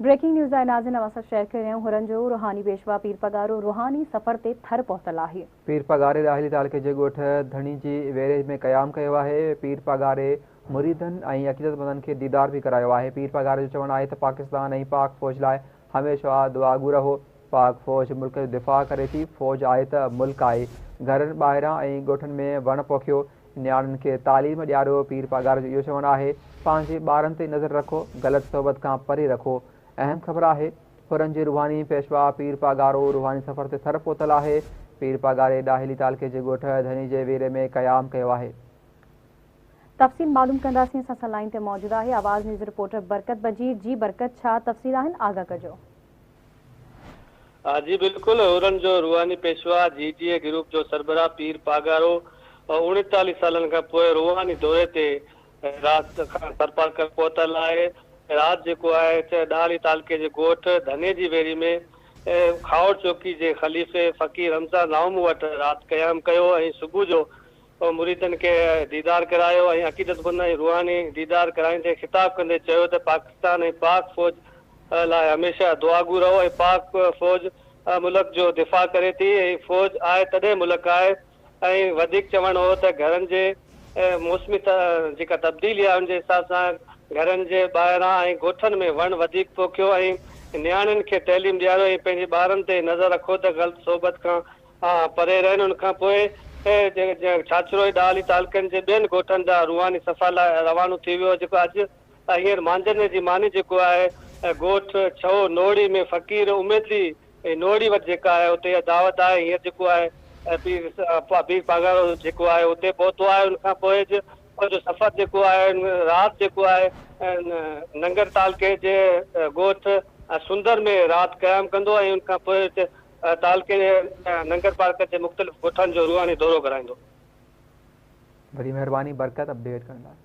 Breaking news آهي ناظرين اوهان سان شيئر ڪري رهيا آهيون حرن جو روحاني پيشوا پير پاڳارو روحاني سفر تي ٿر پهتل آهي. پير پاڳاري ڏاهلي تعلقي جي ڳوٺ ڌڻي جي ويري ۾ قيام ڪيو آهي. پير پاڳاري مريدن ۽ عقيدتمندن کي ديدار به ڪرايو آهي. پير پاڳاري جو چوڻ آهي ته پاڪستان ۽ پاڪ فوج لاء هميشه دعاگو رهو. پاڪ فوج ملڪ جو دفاع ڪري ٿي، فوج آهي ته ملڪ آهي. گهرن ٻاهران ۽ ڳوٺن ۾ وڻ پوکيو، نياڻين کي تعليم ڏياريو. پير پاڳاري جو اهو چوڻ آهي پنهنجي ٻارن تي نظر رکو، غلط صحبت کان پري رکو. اهم خبر آهي حرن جي روحاني پيشوا پير پاڳارو روحاني سفر تي ٿر پهتل آهي. پير پاڳاري ڏاهلي تعلقي جي ڳوٺ ڌني جي ويري ۾ قيام ڪيو آهي. تفصيل معلوم ڪنداسين اسان سان لائين تي موجود آهي آواز نيوز رپورٽر برڪت بجير جي برڪت ڇا تفصيل آهن آگاهه ڪجو. جي بلڪل حرن جو روحاني پيشوا جي ڊي اي گروپ جو سربراهه پير پاڳارو 39 سالن کان پوء روحاني دوري تي رات کان ٿرپارڪر پهتل آهي رات جيڪو آهي ڏاهلي تعلقي جي ڳوٺ ڌني جي ويري ۾ کاهوڙ چوڪي جي خليفي فقير رمضان راهمون وٽ رات قيام ڪيو ۽ صبح جو مريدن کي ديدار ڪرايو ۽ عقيدتمند ۽ روحاني ديدار ڪرائيندي خطاب ڪندي چيو ته پاڪستان ۽ پاڪ فوج لاء هميشه دعاگو رهو ۽ پاڪ فوج ملڪ جو دفاع ڪري ٿي ۽ فوج آهي تڏهن ملڪ آهي ۽ وڌيڪ چوڻ هو ته گهرن جي موسمي جيڪا تبديلي آهي ان جي حساب سان گهرن جي ٻاهران ۽ ڳوٺن ۾ وڻ وڌيڪ پوکيو ۽ نياڻين کي تعليم ڏياريو ۽ پنهنجي ٻارن تي نظر رکو ته غلط صحبت کان پري رهن ان کان پوء ڇاڇرو ۽ ڏاهلي تعلقن جي ٻين ڳوٺن ڏانهن روحاني سفر لاء روانو ٿي ويو جيڪو اڄ هينئر مانجهند جي ماني جيڪو آهي ڳوٺ ڇهو نوڙي ۾ فقير اميدلي نوڙي وٽ جيڪا آهي اتي اها دعوت آهي هينئر جيڪو آهي پير پير پاڳارو جيڪو آهي اتي پهتو آهي ان کان پوء جو سفر جيڪو آهي رات جيڪو آهي ننگر تعلقي جي ڳوٺ سندر ۾ رات قيام ڪندو ۽ ان کان پوء تعلقي ننگر پارڪر جي مختلف ڳوٺن جو روحاني دورو ڪرائيندو. وڏي مهرباني برڪت اپڊيٽ ڪرڻ لاء.